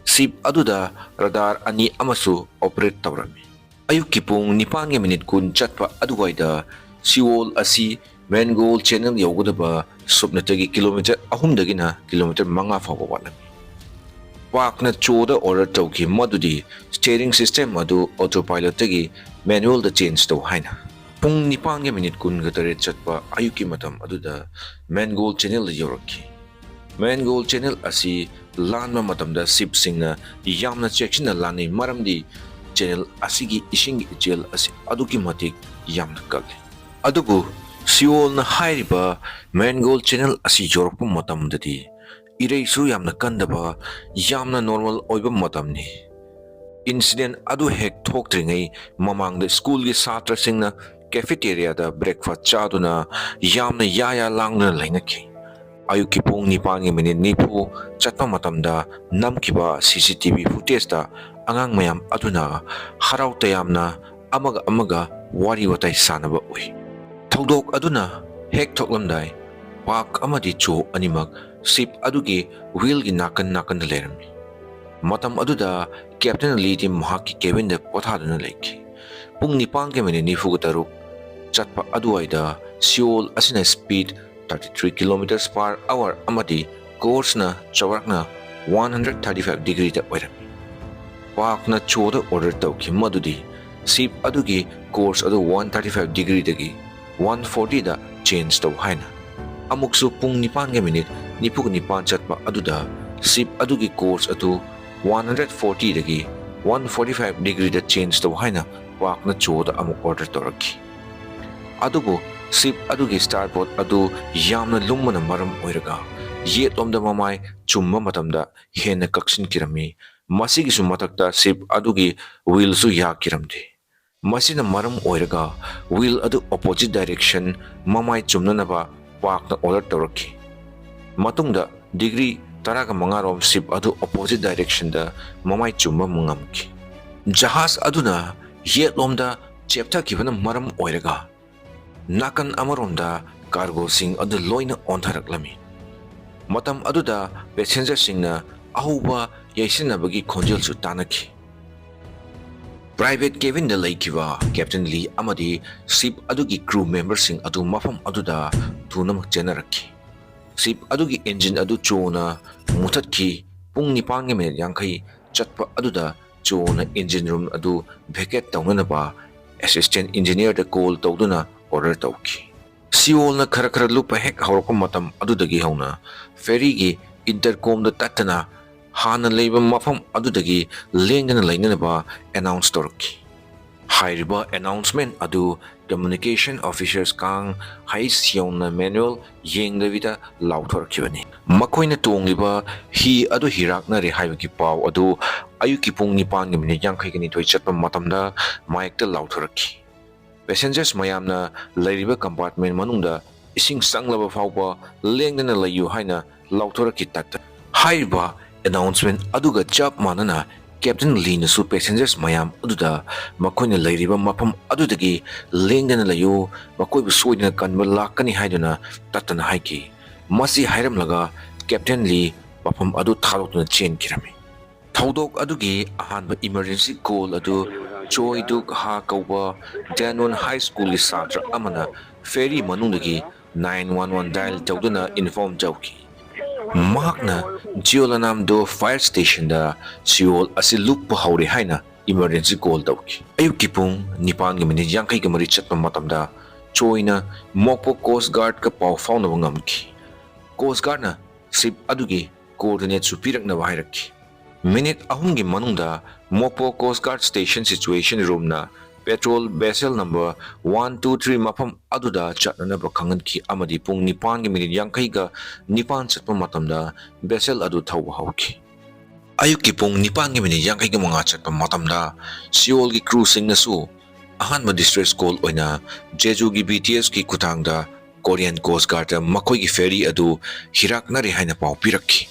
Ship ꯑꯗꯨꯗ radar ꯑꯅꯤ ꯑꯃꯁꯨ operate ꯇꯧꯔꯝꯃꯤ꯫ ꯑꯌꯨꯛꯀꯤ ꯄꯨꯡ ꯅꯤꯄꯥꯟꯒ ꯃꯤꯅꯤꯠ ꯀꯨꯟ ꯆꯠꯄ ꯑꯗꯨꯋꯥꯏꯗ Seoul ꯑꯁꯤ Mangeol Channel ꯌꯧꯒꯗꯕ ꯁꯨꯞꯅꯇꯒꯤ ꯀꯤꯂꯣꯃꯤꯇꯔ ꯑꯍꯨꯝꯗꯒꯤꯅ ꯀꯤꯂꯣꯃꯤꯇꯔ ꯃꯉꯥ ꯐꯥꯎꯕ ꯋꯥꯠꯂꯝꯃꯤ꯫ ꯄꯥꯛꯅ ꯆꯣꯗ order ꯇꯧꯈꯤ ꯃꯗꯨꯗꯤ steering system ꯑꯗꯨ autopilotꯇꯒꯤ manualꯗ change ꯇꯧ ꯍꯥꯏꯅ꯫ ꯄꯨꯡ ꯅꯤꯄꯥꯟꯒ ꯃꯤꯅꯤꯠ ꯀꯨꯟꯒ ꯇꯔꯦꯠ ꯆꯠꯄ ꯑꯌꯨꯛꯀꯤ ꯃꯇꯝ ꯑꯗꯨꯗ Mangeol Channelꯗ ꯌꯧꯔꯛꯈꯤ꯫ Mangeol Channel ꯑꯁꯤ ꯂꯥꯟꯕ ꯃꯇꯝꯗ shipꯁꯤꯡꯅ ꯌꯥꯝꯅ ꯆꯦꯛꯁꯤꯟꯅ ꯂꯥꯟꯅꯩ, ꯃꯔꯝꯗꯤ channel ꯑꯁꯤꯒꯤ ꯏꯁꯤꯡꯒꯤ ꯏꯆꯦꯜ ꯑꯁꯤ ꯑꯗꯨꯛꯀꯤ ꯃꯇꯤꯛ ꯌꯥꯝꯅ ꯀꯜꯂꯤ꯫ ꯑꯗꯨꯕꯨ Seoulꯅ ꯍꯥꯏꯔꯤꯕ Mangeol Channel ꯑꯁꯤ ꯌꯧꯔꯛꯄ ꯃꯇꯝꯗꯗꯤ ꯏꯔꯩꯁꯨ ꯌꯥꯝꯅ ꯀꯟꯗꯕ, ꯌꯥꯝꯅ normal ꯑꯣꯏꯕ ꯃꯇꯝꯅꯤ꯫ Incident ꯑꯗꯨ ꯍꯦꯛ ꯊꯣꯛꯇ꯭ꯔꯤꯉꯩ ꯃꯃꯥꯡꯗ schoolꯒꯤ ꯁꯥꯇ꯭ꯔꯁꯤꯡꯅ cafeteriaꯗ breakfast ꯆꯥꯗꯨꯅ ꯌꯥꯝꯅ ꯌꯥ ꯌꯥ ꯂꯥꯡꯗꯨꯅ ꯂꯩꯅꯈꯤ꯫ ꯑꯌꯨꯛꯀꯤ ꯄꯨꯡ ꯅꯤꯄꯥꯟꯒꯤ ꯃꯤꯅꯤꯠ ꯅꯤꯐꯨ ꯆꯠꯄ ꯃꯇꯝꯗ ꯅꯝꯈꯤꯕ CCTV footageꯇ ꯑꯉꯥꯡ ꯃꯌꯥꯝ ꯑꯗꯨꯅ ꯍꯔꯥꯎ ꯇꯌꯥꯝꯅ ꯑꯃꯒ ꯑꯃꯒ ꯋꯥꯔꯤ ꯋꯥꯇꯥꯏ ꯁꯥꯟꯅꯕ ꯎꯏ꯫ ꯊꯧꯗꯣꯛ ꯑꯗꯨꯅ ꯍꯦꯛ ꯊꯣꯛꯂꯝꯗꯥꯏ, ꯄꯥꯛ ꯑꯃꯗꯤ ꯆꯣ ꯑꯅꯤꯃꯛ ship ꯑꯗꯨꯒꯤ wheelꯒꯤ ꯅꯥꯀꯟ ꯅꯥꯀꯟꯗ ꯂꯩꯔꯝꯃꯤ꯫ ꯃꯇꯝ ꯑꯗꯨꯗ Captain ꯂꯤꯗꯤ ꯃꯍꯥꯛꯀꯤ cabinꯗ ꯄꯣꯊꯥꯗꯨꯅ ꯂꯩꯈꯤ꯫ ꯄꯨꯡ ꯅꯤꯄꯥꯟꯒ ꯃꯤꯅꯤꯠ ꯅꯤꯐꯨꯒ ꯇꯔꯨꯛ ꯆꯠꯄ ꯑꯗꯨꯋꯥꯏꯗ Seoul ꯑꯁꯤꯅ speed thirty three kilometers per hour ꯑꯃꯗꯤ courseꯅ ꯆꯥꯎꯔꯥꯛꯅ one hundred thirty five degreeꯗ ꯑꯣꯏꯔꯝꯃꯤ꯫ ꯄꯥꯛꯅ ꯆꯣꯗ order ꯇꯧꯈꯤ ꯃꯗꯨꯗꯤ ship ꯑꯗꯨꯒꯤ course ꯑꯗꯨ one thirty five degreeꯗꯒꯤ one fortyꯗ change ꯇꯧ ꯍꯥꯏꯅ꯫ ꯑꯃꯨꯛꯁꯨ ꯄꯨꯡ ꯅꯤꯄꯥꯟꯒ ꯃꯤꯅꯤꯠ ꯅꯤꯐꯨꯒ ꯅꯤꯄꯥꯟ ꯆꯠꯄ ꯑꯗꯨꯗ ship ꯑꯗꯨꯒꯤ course ꯑꯗꯨ one hundred fortyꯗꯒꯤ one forty five degreeꯗ change ꯇꯧ ꯍꯥꯏꯅ ꯄꯥꯛꯅ ꯆꯣꯗ ꯑꯃꯨꯛ order ꯇꯧꯔꯛꯈꯤ꯫ ꯑꯗꯨꯕꯨ Ship ꯑꯗꯨꯒꯤ starboard ꯑꯗꯨ ꯌꯥꯝꯅ ꯂꯨꯝꯕꯅ ꯃꯔꯝ ꯑꯣꯏꯔꯒ ꯌꯦꯠꯂꯣꯝꯗ ꯃꯃꯥꯏ ꯆꯨꯝꯕ ꯃꯇꯝꯗ ꯍꯦꯟꯅ ꯀꯛꯁꯤꯟꯈꯤꯔꯝꯃꯤ꯫ ꯃꯁꯤꯒꯤꯁꯨ ꯃꯊꯛꯇ ship ꯑꯗꯨꯒꯤ wheelꯁꯨ ꯌꯥꯈꯤꯔꯝꯗꯦ꯫ ꯃꯁꯤꯅ ꯃꯔꯝ ꯑꯣꯏꯔꯒ wheel ꯑꯗꯨ opposite direction ꯃꯃꯥꯏ ꯆꯨꯝꯅꯅꯕ ꯄꯥꯛꯅ order ꯇꯧꯔꯛꯈꯤ꯫ ꯃꯇꯨꯡꯗ degree ꯇꯔꯥꯒ ꯃꯉꯥ ꯔꯣꯝ ship ꯑꯗꯨ opposite directionꯗ ꯃꯃꯥꯏ ꯆꯨꯝꯕ ꯉꯝꯈꯤ꯫ ꯖꯍꯥꯖ ꯑꯗꯨꯅ ꯌꯦꯠꯂꯣꯝꯗ ꯆꯦꯞꯊꯈꯤꯕꯅ ꯃꯔꯝ ꯑꯣꯏꯔꯒ ꯅꯥꯀꯟ ꯑꯃꯔꯣꯝꯗ cargoꯁꯤꯡ ꯑꯗꯨ ꯂꯣꯏꯅ ꯑꯣꯟꯊꯔꯛꯂꯝꯃꯤ꯫ ꯃꯇꯝ ꯑꯗꯨꯗ passengerꯁꯤꯡꯅ ꯑꯍꯧꯕ ꯌꯩꯁꯤꯟꯅꯕꯒꯤ ꯈꯣꯟꯖꯦꯜꯁꯨ ꯇꯥꯅꯈꯤ꯫ Private cabinꯗ ꯂꯩꯈꯤꯕ Captain Lee ꯑꯃꯗꯤ ship ꯑꯗꯨꯒꯤ crew memberꯁꯤꯡ ꯑꯗꯨ ꯃꯐꯝ ꯑꯗꯨꯗ ꯊꯨꯅꯃꯛ ꯆꯦꯟꯅꯔꯛꯈꯤ꯫ Ship ꯑꯗꯨꯒꯤ engine ꯑꯗꯨ ꯆꯣꯅ ꯃꯨꯊꯠꯈꯤ꯫ ꯄꯨꯡ ꯅꯤꯄꯥꯟꯒ ꯃꯤꯅꯤꯠ ꯌꯥꯡꯈꯩ ꯆꯠꯄ ꯑꯗꯨꯗ ꯆꯣꯅ engine room ꯑꯗꯨ vacate ꯇꯧꯅꯅꯕ assistant engineerꯗ call ꯇꯧꯗꯨꯅ order ꯇꯧꯈꯤ꯫ ꯁꯤꯑꯣꯜꯅ ꯈꯔ ꯈꯔ ꯂꯨꯞꯄ ꯍꯦꯛ ꯍꯧꯔꯛꯄ ꯃꯇꯝ ꯑꯗꯨꯗꯒꯤ ꯍꯧꯅ ferryꯒꯤ intercomꯗ ꯇꯠꯇꯅ ꯍꯥꯟꯅ ꯂꯩꯕ ꯃꯐꯝ ꯑꯗꯨꯗꯒꯤ ꯂꯦꯡꯗꯅ ꯂꯩꯅꯅꯕ announce ꯇꯧꯔꯛꯈꯤ꯫ ꯍꯥꯏꯔꯤꯕ announcement ꯑꯗꯨ communication officers ꯀꯥꯡ ꯍꯩꯁ ꯌꯧꯅ manual ꯌꯦꯡꯗꯕꯤꯗ ꯂꯥꯎꯊꯣꯔꯛꯈꯤꯕꯅꯤ꯫ ꯃꯈꯣꯏꯅ ꯇꯣꯡꯂꯤꯕ ꯍꯤ ꯑꯗꯨ ꯍꯤꯔꯥꯛꯅꯔꯦ ꯍꯥꯏꯕꯒꯤ ꯄꯥꯎ ꯑꯗꯨ ꯑꯌꯨꯛꯀꯤ ꯄꯨꯡ ꯅꯤꯄꯥꯟꯒꯤ ꯃꯤꯅꯤꯠ ꯌꯥꯡꯈꯩꯒ ꯅꯤꯊꯣꯏ ꯆꯠꯄ ꯃꯇꯝꯗ ꯃꯥꯏꯛꯇ ꯂꯥꯎꯊꯣꯔꯛꯈꯤ꯫ Passengers ꯃꯌꯥꯝꯅ ꯂꯩꯔꯤꯕ compartment ꯃꯅꯨꯡꯗ ꯏꯁꯤꯡ ꯆꯪꯂꯕ ꯐꯥꯎꯕ ꯂꯦꯡꯗꯅ ꯂꯩꯌꯨ ꯍꯥꯏꯅ ꯂꯥꯎꯊꯣꯔꯛꯈꯤ ꯇꯠꯇꯅ꯫ ꯍꯥꯏꯔꯤꯕ announcement ꯑꯗꯨꯒ ꯆꯞ ꯃꯥꯟꯅꯅ Captain Leeꯅꯁꯨ passengers ꯃꯌꯥꯝ ꯑꯗꯨꯗ ꯃꯈꯣꯏꯅ ꯂꯩꯔꯤꯕ ꯃꯐꯝ ꯑꯗꯨꯗꯒꯤ ꯂꯦꯡꯗꯅ ꯂꯩꯌꯨ, ꯃꯈꯣꯏꯕꯨ ꯁꯣꯏꯗꯅ ꯀꯟꯕ ꯂꯥꯛꯀꯅꯤ ꯍꯥꯏꯗꯨꯅ ꯇꯠꯇꯅ ꯍꯥꯏꯈꯤ꯫ ꯃꯁꯤ ꯍꯥꯏꯔꯝꯂꯒ Captain Lee ꯃꯐꯝ ꯑꯗꯨ ꯊꯥꯗꯣꯛꯇꯨꯅ ꯆꯦꯟꯈꯤꯔꯝꯃꯤ꯫ ꯊꯧꯗꯣꯛ ꯑꯗꯨꯒꯤ ꯑꯍꯥꯟꯕ emergency call ꯑꯗꯨ ꯆꯣꯏ ꯗꯨꯛ ꯍꯥ ꯀꯧꯕ Danwon High Schoolꯒꯤ ꯁꯥꯇ꯭ꯔ ꯑꯃꯅ ferry ꯃꯅꯨꯡꯗꯒꯤ nine one one dial ꯇꯧꯗꯨꯅ inform ꯇꯧꯈꯤ꯫ ꯃꯍꯥꯛꯅ ꯖꯤꯑꯣꯂꯅꯥꯝꯗꯣ fire stationꯗ ꯁꯤꯑꯣꯜ ꯑꯁꯤ ꯂꯨꯞꯄ ꯍꯧꯔꯦ ꯍꯥꯏꯅ emergency call ꯇꯧꯈꯤ꯫ ꯑꯌꯨꯛꯀꯤ ꯄꯨꯡ ꯅꯤꯄꯥꯟꯒꯤ ꯃꯤꯅꯤꯠ ꯌꯥꯡꯈꯩꯒ ꯃꯔꯤ ꯆꯠꯄ ꯃꯇꯝꯗ ꯆꯣꯏꯅ ꯃꯣꯛꯄꯣ Coast Guardꯀ ꯄꯥꯎ ꯐꯥꯎꯅꯕ ꯉꯝꯈꯤ꯫ Coast Guardꯅ ship ꯑꯗꯨꯒꯤ coordinateꯁꯨ ꯄꯤꯔꯛꯅꯕ ꯍꯥꯏꯔꯛꯈꯤ꯫ ꯃꯤꯅꯤꯠ ꯑꯍꯨꯝꯒꯤ ꯃꯅꯨꯡꯗ ꯃꯣꯛꯄꯣ Coast Guard Station Situation Roomꯅ petrol vessel number one two three ꯃꯐꯝ ꯑꯗꯨꯗ ꯆꯠꯅꯅꯕ ꯈꯪꯍꯟꯈꯤ ꯑꯃꯗꯤ ꯄꯨꯡ ꯅꯤꯄꯥꯟꯒꯤ ꯃꯤꯅꯤꯠ ꯌꯥꯡꯈꯩꯒ ꯅꯤꯄꯥꯟ ꯆꯠꯄ ꯃꯇꯝꯗ vessel ꯑꯗꯨ ꯊꯧꯕ ꯍꯧꯈꯤ꯫ ꯑꯌꯨꯛꯀꯤ ꯄꯨꯡ ꯅꯤꯄꯥꯟꯒꯤ ꯃꯤꯅꯤꯠ ꯌꯥꯡꯈꯩꯒ ꯃꯉꯥ ꯆꯠꯄ ꯃꯇꯝꯗ ꯁꯤꯑꯣꯜꯒꯤ crew ꯁꯤꯡꯅꯁꯨ ꯑꯍꯥꯟꯕ distress call ꯑꯣꯏꯅ ꯖꯦꯖꯨꯒꯤ BTS ꯀꯤ ꯈꯨꯠꯊꯥꯡꯗ Korean Coast Guard ꯇ ꯃꯈꯣꯏꯒꯤ ferry ꯑꯗꯨ ꯍꯤꯔꯥꯛꯅꯔꯦ ꯍꯥꯏꯅ ꯄꯥꯎ ꯄꯤꯔꯛꯈꯤ꯫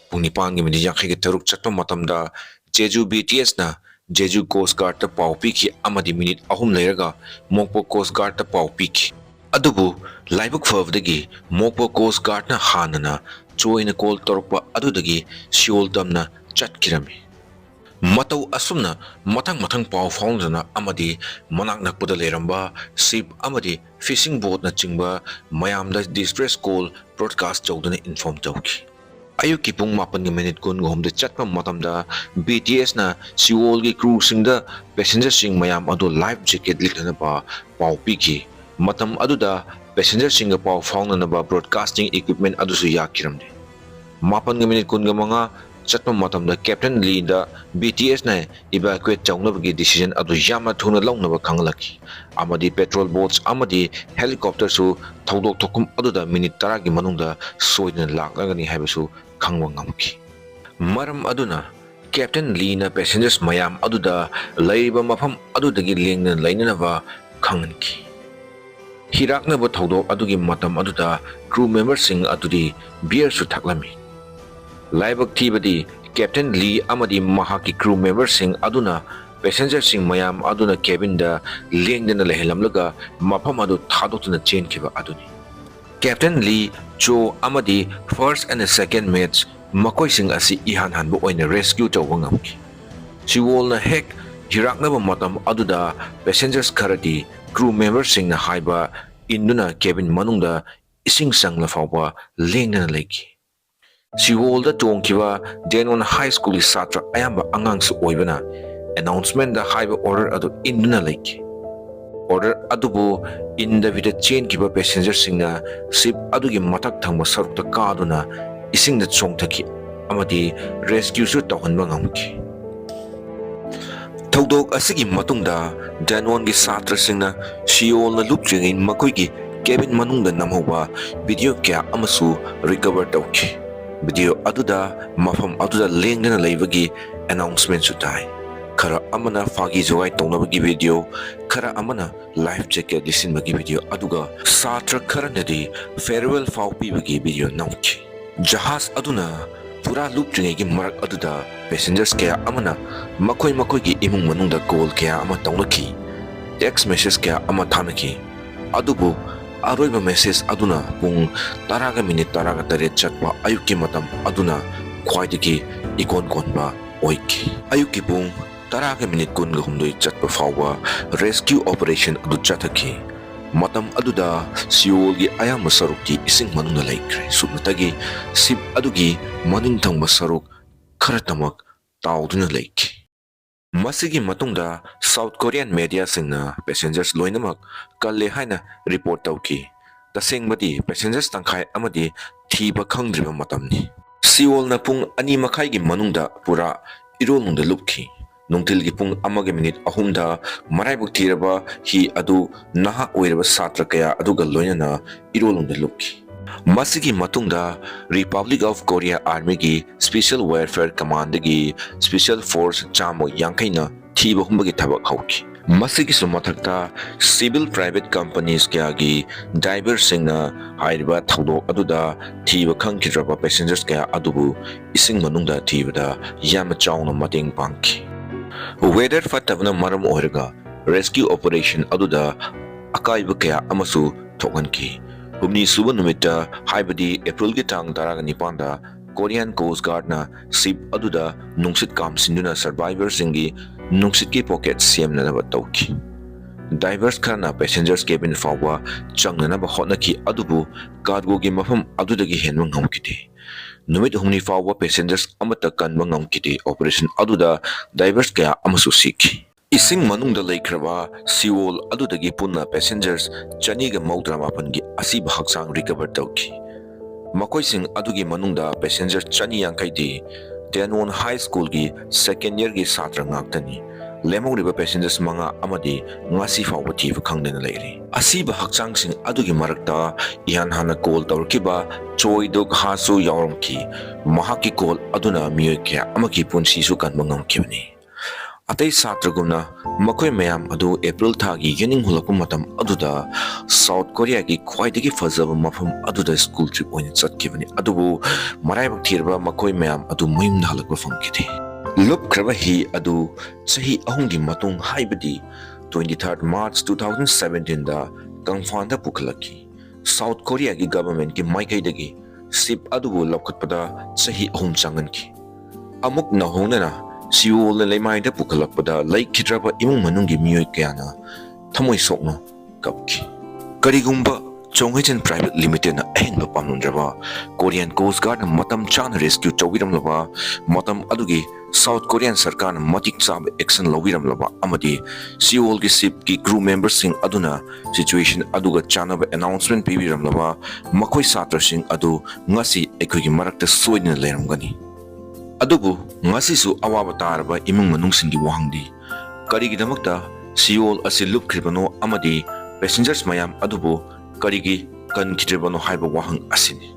ꯄꯨꯡ ꯅꯤꯄꯥꯟꯒꯤ ꯃꯤꯅꯤꯠ ꯌꯥꯡꯈꯩꯒ ꯇꯔꯨꯛ ꯆꯠꯄ ꯃꯇꯝꯗ ꯖꯦꯖꯨ BTS ꯅ ꯖꯦꯖꯨ Coast Guard ꯇ ꯄꯥꯎ ꯄꯤꯈꯤ ꯑꯃꯗꯤ ꯃꯤꯅꯤꯠ ꯑꯍꯨꯝ ꯂꯩꯔꯒ ꯃꯣꯛꯄꯣ Coast Guard ꯇ ꯄꯥꯎ ꯄꯤꯈꯤ꯫ ꯑꯗꯨꯕꯨ ꯂꯥꯏꯕꯛ ꯐꯕꯗꯒꯤ ꯃꯣꯛꯄꯣ Coast Guard ꯅ ꯍꯥꯟꯅꯅ ꯆꯣꯏꯅ call ꯇꯧꯔꯛꯄ ꯑꯗꯨꯗꯒꯤ ꯁꯤꯑꯣꯜ ꯇꯝꯅ ꯆꯠꯈꯤꯔꯝꯃꯤ꯫ ꯃꯇꯧ ꯑꯁꯨꯝꯅ ꯃꯊꯪ ꯃꯊꯪ ꯄꯥꯎ ꯐꯥꯎꯅꯗꯨꯅ ꯑꯃꯗꯤ ꯃꯅꯥꯛ ꯅꯛꯄꯗ ꯂꯩꯔꯝꯕ ship ꯑꯃꯗꯤ fishing boat ꯅꯆꯤꯡꯕ ꯃꯌꯥꯝꯗ distress call broadcast ꯇꯧꯗꯨꯅ inform ꯇꯧꯈꯤ꯫ ꯑꯌꯨꯛꯀꯤ ꯄꯨꯡ ꯃꯥꯄꯟꯒꯤ ꯃꯤꯅꯤꯠ ꯀꯨꯟꯒ ꯍꯨꯝꯗ ꯆꯠꯄ ꯃꯇꯝꯗ BTS ꯅ ꯁꯤꯑꯣꯜꯒꯤ crew ꯁꯤꯡꯗ passenger ꯁꯤꯡ ꯃꯌꯥꯝ ꯑꯗꯨ life jacket ꯂꯤꯠꯅꯅꯕ ꯄꯥꯎ ꯄꯤꯈꯤ꯫ ꯃꯇꯝ ꯑꯗꯨꯗ passenger ꯁꯤꯡꯒ ꯄꯥꯎ ꯐꯥꯎꯅꯅꯕ broadcasting equipment ꯑꯗꯨꯁꯨ ꯌꯥꯈꯤꯔꯝꯗꯦ꯫ ꯃꯥꯄꯟꯒ ꯃꯤꯅꯤꯠ ꯀꯨꯟꯒ ꯃꯉꯥ ꯆꯠꯄ ꯃꯇꯝꯗ Captain Lee ꯗ BTS ꯅ evacuate ꯇꯧꯅꯕꯒꯤ decision ꯑꯗꯨ ꯌꯥꯝꯅ ꯊꯨꯅ ꯂꯧꯅꯕ ꯈꯪꯍꯜꯂꯛꯈꯤ ꯑꯃꯗꯤ patrol boats ꯑꯃꯗꯤ helicopter ꯁꯨ ꯊꯧꯗꯣꯛ ꯊꯣꯛꯐꯝ ꯑꯗꯨꯗ ꯃꯤꯅꯤꯠ ꯇꯔꯥꯒꯤ ꯃꯅꯨꯡꯗ ꯁꯣꯏꯗꯅ ꯂꯥꯛꯂꯒꯅꯤ ꯍꯥꯏꯕꯁꯨ ꯈꯪꯕ ꯉꯝꯈꯤ꯫ ꯃꯔꯝ ꯑꯗꯨꯅ Captain Lee ꯅ passengers ꯃꯌꯥꯝ ꯑꯗꯨꯗ ꯂꯩꯔꯤꯕ ꯃꯐꯝ ꯑꯗꯨꯗꯒꯤ ꯂꯦꯡꯗꯅ ꯂꯩꯅꯅꯕ ꯈꯪꯍꯟꯈꯤ꯫ ꯍꯤꯔꯥꯛꯅꯕ ꯊꯧꯗꯣꯛ ꯑꯗꯨꯒꯤ ꯃꯇꯝ ꯑꯗꯨꯗ crew member ꯁꯤꯡ ꯑꯗꯨꯗꯤ beer ꯁꯨ ꯊꯛꯂꯝꯃꯤ꯫ ꯂꯥꯏꯕꯛ ꯊꯤꯕꯗꯤ Captain Lee ꯑꯃꯗꯤ ꯃꯍꯥꯛꯀꯤ crew member ꯁꯤꯡ ꯑꯗꯨꯅ passenger ꯁꯤꯡ ꯃꯌꯥꯝ ꯑꯗꯨꯅ cabin ꯗ ꯂꯦꯡꯗꯅ ꯂꯩꯍꯜꯂꯝꯂꯒ ꯃꯐꯝ ꯑꯗꯨ ꯊꯥꯗꯣꯛꯇꯨꯅ ꯆꯦꯟꯈꯤꯕ ꯑꯗꯨꯅꯤ꯫ Captain Lee, Cho ꯑꯃꯗꯤ first and second mates ꯃꯈꯣꯏꯁꯤꯡ ꯑꯁꯤ ꯏꯍꯥꯟ ꯍꯥꯟꯕ ꯑꯣꯏꯅ rescue ꯇꯧꯕ ꯉꯝꯈꯤ꯫ ꯁꯤꯑꯣꯜꯅ ꯍꯦꯛ ꯍꯤꯔꯥꯛꯅꯕ ꯃꯇꯝ ꯑꯗꯨꯗ passengers ꯈꯔꯗꯤ crew member ꯁꯤꯡꯅ ꯍꯥꯏꯕ ꯏꯟꯗꯨꯅ cabin ꯃꯅꯨꯡꯗ ꯏꯁꯤꯡ ꯆꯪꯂ ꯐꯥꯎꯕ ꯂꯦꯡꯗꯅ ꯂꯩꯈꯤ꯫ ꯁꯤꯑꯣꯜꯗ ꯇꯣꯡꯈꯤꯕ Daewon High School ꯒꯤ ꯁꯥꯇ꯭ꯔ ꯑꯌꯥꯝꯕ ꯑꯉꯥꯡꯁꯨ ꯑꯣꯏꯕꯅ announcement ꯗ ꯍꯥꯏꯕ order ꯑꯗꯨ ꯏꯟꯗꯨꯅ ꯂꯩꯈꯤ꯫ Order ꯑꯗꯨꯕꯨ ꯏꯟꯗꯕꯤꯗ ꯆꯦꯟꯈꯤꯕ passenger ꯁꯤꯡꯅ ship ꯑꯗꯨꯒꯤ ꯃꯊꯛ ꯊꯪꯕ ꯁꯔꯨꯛꯇ ꯀꯥꯗꯨꯅ ꯏꯁꯤꯡꯗ ꯆꯣꯡꯊꯈꯤ ꯑꯃꯗꯤ rescue ꯁꯨ ꯇꯧꯍꯟꯕ ꯉꯝꯈꯤ꯫ ꯊꯧꯗꯣꯛ ꯑꯁꯤꯒꯤ ꯃꯇꯨꯡꯗ ꯗꯦꯟꯋꯣꯟꯒꯤ ꯁꯥꯇ꯭ꯔꯁꯤꯡꯅ ꯁꯤꯑꯣꯜꯅ ꯂꯨꯞꯇ꯭ꯔꯤꯉꯩ ꯃꯈꯣꯏꯒꯤ ꯀꯦꯕꯤꯟ ꯃꯅꯨꯡꯗ ꯅꯝꯍꯧꯕ ꯚꯤꯗꯤꯑꯣ ꯀꯌꯥ ꯑꯃꯁꯨ ꯔꯤꯀꯚꯔ ꯇꯧꯈꯤ꯫ ꯚꯤꯗꯤꯑꯣ ꯑꯗꯨꯗ ꯃꯐꯝ ꯑꯗꯨꯗ ꯂꯦꯡꯗꯅ ꯂꯩꯕꯒꯤ ꯑꯦꯅꯥꯎꯟꯁꯃꯦꯟꯁꯨ ꯇꯥꯏ꯫ ꯈꯔ ꯑꯃꯅ ꯐꯥꯒꯤ ꯖꯣꯒꯥꯏ ꯇꯧꯅꯕꯒꯤ ꯚꯤꯗꯤꯑꯣ, ꯈꯔ ꯑꯃꯅ ꯂꯥꯏꯐ ꯖꯦꯀꯦꯠ ꯂꯤꯠꯁꯤꯟꯕꯒꯤ ꯚꯤꯗꯤꯑꯣ, ꯑꯗꯨꯒ ꯁꯥꯇ꯭ꯔ ꯈꯔꯅꯗꯤ ꯐꯦꯌꯔꯋꯦꯜ ꯐꯥꯎ ꯄꯤꯕꯒꯤ ꯚꯤꯗꯤꯑꯣ ꯅꯝꯈꯤ꯫ ꯖꯍꯥꯖ ꯑꯗꯨꯅ ꯄꯨꯔꯥ ꯂꯨꯞꯇ꯭ꯔꯤꯉꯩꯒꯤ ꯃꯔꯛ ꯑꯗꯨꯗ ꯄꯦꯁꯦꯟꯖꯔꯁ ꯀꯌꯥ ꯑꯃꯅ ꯃꯈꯣꯏ ꯃꯈꯣꯏꯒꯤ ꯏꯃꯨꯡ ꯃꯅꯨꯡꯗ ꯀꯣꯜ ꯀꯌꯥ ꯑꯃ ꯇꯧꯅꯈꯤ, ꯇꯦꯛꯁ ꯃꯦꯁꯦꯖ ꯀꯌꯥ ꯑꯃ ꯊꯥꯅꯈꯤ꯫ ꯑꯗꯨꯕꯨ ꯑꯔꯣꯏꯕ ꯃꯦꯁꯦꯖ ꯑꯗꯨꯅ ꯄꯨꯡ ꯇꯔꯥꯒ ꯃꯤꯅꯤꯠ ꯇꯔꯥꯒ ꯇꯔꯦꯠ ꯆꯠꯄ ꯑꯌꯨꯛꯀꯤ ꯃꯇꯝ ꯑꯗꯨꯅ ꯈ꯭ꯋꯥꯏꯗꯒꯤ ꯏꯀꯣꯟ ꯀꯣꯟꯕ ꯑꯣꯏꯈꯤ꯫ ꯑꯌꯨꯛꯀꯤ ꯄꯨꯡ ꯇꯔꯥꯒ ꯃꯤꯅꯤꯠ ꯀꯨꯟꯒ ꯍꯨꯝꯗꯣꯏ ꯆꯠꯄ ꯐꯥꯎꯕ ꯔꯦꯁꯀ꯭ꯌꯨ ꯑꯣꯄꯔꯦꯁꯟ ꯑꯗꯨ ꯆꯠꯊꯈꯤ꯫ ꯃꯇꯝ ꯑꯗꯨꯗ ꯁꯤꯑꯣꯜꯒꯤ ꯑꯌꯥꯝꯕ ꯁꯔꯨꯛꯇꯤ ꯏꯁꯤꯡ ꯃꯅꯨꯡꯗ ꯂꯩꯈ꯭ꯔꯦ꯫ ꯁꯨꯞꯅꯇꯒꯤ ꯁꯤꯞ ꯑꯗꯨꯒꯤ ꯃꯅꯤꯡ ꯊꯪꯕ ꯁꯔꯨꯛ ꯈꯔꯇꯃꯛ ꯇꯥꯎꯗꯨꯅ ꯂꯩꯈꯤ꯫ ꯃꯁꯤꯒꯤ ꯃꯇꯨꯡꯗ ꯁꯥꯎꯠ ꯀꯣꯔꯤꯌꯥꯟ ꯃꯦꯗꯤꯌꯥꯁꯤꯡꯅ ꯄꯦꯁꯦꯟꯖꯔꯁ ꯂꯣꯏꯅꯃꯛ ꯀꯜꯂꯦ ꯍꯥꯏꯅ ꯔꯤꯄꯣꯔꯠ ꯇꯧꯈꯤ꯫ ꯇꯁꯦꯡꯕꯗꯤ ꯄꯦꯁꯦꯟꯖꯔꯁ ꯇꯪꯈꯥꯏ ꯑꯃꯗꯤ ꯊꯤꯕ ꯈꯪꯗ꯭ꯔꯤꯕ ꯃꯇꯝꯅꯤ꯫ ꯁꯤꯑꯣꯜꯅ ꯄꯨꯡ ꯑꯅꯤ ꯃꯈꯥꯏꯒꯤ ꯃꯅꯨꯡꯗ ꯄꯨꯔꯥ ꯏꯔꯣꯜꯅꯨꯡꯗ ꯂꯨꯞꯈꯤ꯫ ꯅꯨꯡꯊꯤꯜꯒꯤ ꯄꯨꯡ ꯑꯃꯒ ꯃꯤꯅꯤꯠ ꯑꯍꯨꯝꯗ ꯃꯔꯥꯏꯕꯛ ꯊꯤꯔꯕ ꯍꯤ ꯑꯗꯨ ꯅꯍꯥ ꯑꯣꯏꯔꯕ ꯁꯥꯇ꯭ꯔ ꯀꯌꯥ ꯑꯗꯨꯒ ꯂꯣꯏꯅꯅ ꯏꯔꯣꯜꯅꯨꯡꯗ ꯂꯨꯞꯈꯤ꯫ ꯃꯁꯤꯒꯤ ꯃꯇꯨꯡꯗ ꯔꯤꯄꯕ꯭ꯂꯤꯛ ꯑꯣꯐ ꯀꯣꯔꯤꯌꯥ ꯑꯥꯔꯃꯤꯒꯤ ꯁ꯭ꯄꯦꯁꯤꯌꯦꯜ ꯋꯦꯌꯔꯐꯦꯌꯔ ꯀꯃꯥꯟꯗꯒꯤ ꯁ꯭ꯄꯦꯁꯤꯌꯦꯜ ꯐꯣꯔꯁ ꯆꯥꯝꯃ ꯌꯥꯡꯈꯩꯅ ꯊꯤꯕ ꯍꯨꯝꯕꯒꯤ ꯊꯕꯛ ꯍꯧꯈꯤ꯫ ꯃꯁꯤꯒꯤꯁꯨ ꯃꯊꯛꯇ ꯁꯤꯚꯤꯜ ꯄ꯭ꯔꯥꯏꯚꯦꯠ ꯀꯝꯄꯅꯤꯁ ꯀꯌꯥꯒꯤ ꯗꯥꯏꯚꯔꯁꯤꯡꯅ ꯍꯥꯏꯔꯤꯕ ꯊꯧꯗꯣꯛ ꯑꯗꯨꯗ ꯊꯤꯕ ꯈꯪꯈꯤꯗ꯭ꯔꯕ ꯄꯦꯁꯦꯟꯖꯔꯁ ꯀꯌꯥ ꯑꯗꯨꯕꯨ ꯏꯁꯤꯡ ꯃꯅꯨꯡꯗ ꯊꯤꯕꯗ ꯌꯥꯝꯅ ꯆꯥꯎꯅ ꯃꯇꯦꯡ ꯄꯥꯡꯈꯤ꯫ ꯋꯦꯗꯔ ꯐꯠꯇꯕꯅ ꯃꯔꯝ ꯑꯣꯏꯔꯒ ꯔꯦꯁꯀ꯭ꯌꯨ ꯑꯣꯄꯔꯦꯁꯟ ꯑꯗꯨꯗ ꯑꯀꯥꯏꯕ ꯀꯌꯥ ꯑꯃꯁꯨ ꯊꯣꯛꯍꯟꯈꯤ꯫ ꯍꯨꯝꯅꯤ ꯁꯨꯕ ꯅꯨꯃꯤꯠꯇ, ꯍꯥꯏꯕꯗꯤ ꯑꯦꯄ꯭ꯔꯤꯜꯒꯤ ꯇꯥꯡ ꯇꯔꯥꯒ ꯅꯤꯄꯥꯟꯗ, ꯀꯣꯔꯤꯌꯥꯟ ꯀꯣꯁ ꯒꯥꯔꯗꯅ ꯁꯤꯞ ꯑꯗꯨꯗ ꯅꯨꯡꯁꯤꯠ ꯀꯥꯝꯁꯤꯟꯗꯨꯅ ꯁꯔꯚꯥꯏꯚꯔꯁꯤꯡꯒꯤ ꯅꯨꯡꯁꯤꯠꯀꯤ ꯄꯣꯀꯦꯠ ꯁꯦꯝꯅꯅꯕ ꯇꯧꯈꯤ꯫ ꯗꯥꯏꯚꯔꯁ ꯈꯔꯅ ꯄꯦꯁꯦꯟꯖꯔꯁ ꯀꯦꯕꯤꯟ ꯐꯥꯎꯕ ꯆꯪꯅꯅꯕ ꯍꯣꯠꯅꯈꯤ, ꯑꯗꯨꯕꯨ ꯀꯥꯔꯒꯣꯒꯤ ꯃꯐꯝ ꯑꯗꯨꯗꯒꯤ ꯍꯦꯟꯕ ꯉꯝꯈꯤꯗꯦ꯫ ꯅꯨꯃꯤꯠ ꯍꯨꯝꯅꯤ ꯐꯥꯎꯕ ꯄꯦꯁꯦꯟꯖꯔꯁ ꯑꯃꯠꯇ ꯀꯟꯕ ꯉꯝꯈꯤꯗꯦ꯫ ꯑꯣꯄꯔꯦꯁꯟ ꯑꯗꯨꯗ ꯗꯥꯏꯚꯔꯁ ꯀꯌꯥ ꯑꯃꯁꯨ ꯁꯤꯈꯤ꯫ ꯏꯁꯤꯡ ꯃꯅꯨꯡꯗ ꯂꯩꯈ꯭ꯔꯕ ꯁꯤꯑꯣꯜ ꯑꯗꯨꯗꯒꯤ ꯄꯨꯟꯅ ꯄꯦꯁꯦꯟꯖꯔꯁ ꯆꯅꯤꯒ ꯃꯧꯗ꯭ꯔꯥ ꯃꯥꯄꯟꯒꯤ ꯑꯁꯤꯕ ꯍꯛꯆꯥꯡ ꯔꯤꯀꯚꯔ ꯇꯧꯈꯤ꯫ ꯃꯈꯣꯏꯁꯤꯡ ꯑꯗꯨꯒꯤ ꯃꯅꯨꯡꯗ ꯄꯦꯁꯦꯟꯖꯔ ꯆꯅꯤ ꯌꯥꯡꯈꯩꯗꯤ ꯗꯦꯟꯋꯣꯟ ꯍꯥꯏ ꯁ꯭ꯀꯨꯜꯒꯤ ꯁꯦꯀꯦꯟꯗ ꯌꯔꯒꯤ ꯁꯥꯇ꯭ꯔ ꯉꯥꯛꯇꯅꯤ꯫ ꯂꯦꯝꯍꯧꯔꯤꯕ passengers ꯃꯉꯥ ꯑꯃꯗꯤ ꯉꯁꯤ ꯐꯥꯎꯕ ꯊꯤꯕ ꯈꯪꯗꯅ ꯂꯩꯔꯤ꯫ ꯑꯁꯤꯕ ꯍꯛꯆꯥꯡꯁꯤꯡ ꯑꯗꯨꯒꯤ ꯃꯔꯛꯇ ꯏꯍꯥꯟ ꯍꯥꯟꯅ call ꯇꯧꯔꯛꯈꯤꯕ ꯆꯣꯏ ꯗꯨꯛ ꯍꯥꯁꯨ ꯌꯥꯎꯔꯝꯈꯤ꯫ ꯃꯍꯥꯛꯀꯤ call ꯑꯗꯨꯅ ꯃꯤꯑꯣꯏ ꯀꯌꯥ ꯑꯃꯒꯤ ꯄꯨꯟꯁꯤꯁꯨ ꯀꯟꯕ ꯉꯝꯈꯤꯕꯅꯤ꯫ ꯑꯇꯩ ꯁꯥꯇ꯭ꯔꯒꯨꯝꯅ ꯃꯈꯣꯏ ꯃꯌꯥꯝ ꯑꯗꯨ April ꯊꯥꯒꯤ ꯌꯦꯅꯤꯡ ꯍꯨꯜꯂꯛꯄ ꯃꯇꯝ ꯑꯗꯨꯗ South Koreaꯒꯤ ꯈ꯭ꯋꯥꯏꯗꯒꯤ ꯐꯖꯕ ꯃꯐꯝ ꯑꯗꯨꯗ school trip ꯑꯣꯏꯅ ꯆꯠꯈꯤꯕꯅꯤ꯫ ꯑꯗꯨꯕꯨ ꯃꯔꯥꯏꯕꯛ ꯊꯤꯔꯕ ꯃꯈꯣꯏ ꯃꯌꯥꯝ ꯑꯗꯨ ꯃꯌꯨꯝꯗ ꯍꯜꯂꯛꯄ ꯐꯪꯈꯤꯗꯦ꯫ ꯂꯨꯞꯈ꯭ꯔꯕ ꯍꯤ ꯑꯗꯨ ꯆꯍꯤ ꯑꯍꯨꯝꯒꯤ ꯃꯇꯨꯡ, ꯍꯥꯏꯕꯗꯤ twenty third March two thousand seventeenꯗ ꯀꯪꯐꯥꯟꯗ ꯄꯨꯈꯠꯂꯛꯈꯤ꯫ South Koreaꯒꯤ governmentꯀꯤ ꯃꯥꯏꯀꯩꯗꯒꯤ ship ꯑꯗꯨꯕꯨ ꯂꯧꯈꯠꯄꯗ ꯆꯍꯤ ꯑꯍꯨꯝ ꯆꯪꯍꯟꯈꯤ꯫ ꯑꯃꯨꯛ ꯅꯧꯍꯧꯅꯅ ꯁꯤꯑꯣꯜꯅ ꯂꯩꯃꯥꯏꯗ ꯄꯨꯈꯠꯂꯛꯄꯗ ꯂꯩꯈꯤꯗ꯭ꯔꯕ ꯏꯃꯨꯡ ꯃꯅꯨꯡꯒꯤ ꯃꯤꯑꯣꯏ ꯀꯌꯥꯅ ꯊꯃꯣꯏ ꯁꯣꯛꯅ ꯀꯞꯈꯤ꯫ ꯀꯔꯤꯒꯨꯝꯕ ꯆꯣꯡꯍꯩꯆꯟ Private Limitedꯅ ꯑꯍꯦꯟꯕ ꯄꯥꯝꯂꯝꯗ꯭ꯔꯕ, Korean Coast Guardꯅ ꯃꯇꯝ ꯆꯥꯅ rescue ꯇꯧꯕꯤꯔꯝꯂꯕ, ꯃꯇꯝ ꯑꯗꯨꯒꯤ South Korean ꯁꯔꯀꯥꯔꯅ ꯃꯇꯤꯛ ꯆꯥꯕ action ꯂꯧꯕꯤꯔꯝꯂꯕ ꯑꯃꯗꯤ ꯁꯤꯑꯣꯜꯒꯤ shipꯀꯤ crew memberꯁꯤꯡ ꯑꯗꯨꯅ situation ꯑꯗꯨꯒ ꯆꯥꯟꯅꯕ announcement ꯄꯤꯕꯤꯔꯝꯂꯕ ꯃꯈꯣꯏ ꯁꯥꯇ꯭ꯔꯁꯤꯡ ꯑꯗꯨ ꯉꯁꯤ ꯑꯩꯈꯣꯏꯒꯤ ꯃꯔꯛꯇ ꯁꯣꯏꯗꯅ ꯂꯩꯔꯝꯒꯅꯤ꯫ ꯑꯗꯨꯕꯨ ꯉꯁꯤꯁꯨ ꯑꯋꯥꯕ ꯇꯥꯔꯕ ꯏꯃꯨꯡ ꯃꯅꯨꯡꯁꯤꯡꯒꯤ ꯋꯥꯍꯪꯗꯤ ꯀꯔꯤꯒꯤꯗꯃꯛꯇ ꯁꯤꯑꯣꯜ ꯑꯁꯤ ꯂꯨꯞꯈ꯭ꯔꯤꯕꯅꯣ ꯑꯃꯗꯤ passengers ꯃꯌꯥꯝ ꯑꯗꯨꯕꯨ ꯀꯔꯤꯒꯤ ꯀꯟꯈꯤꯗ꯭ꯔꯤꯕꯅꯣ ꯍꯥꯏꯕ ꯋꯥꯍꯪ ꯑꯁꯤꯅꯤ꯫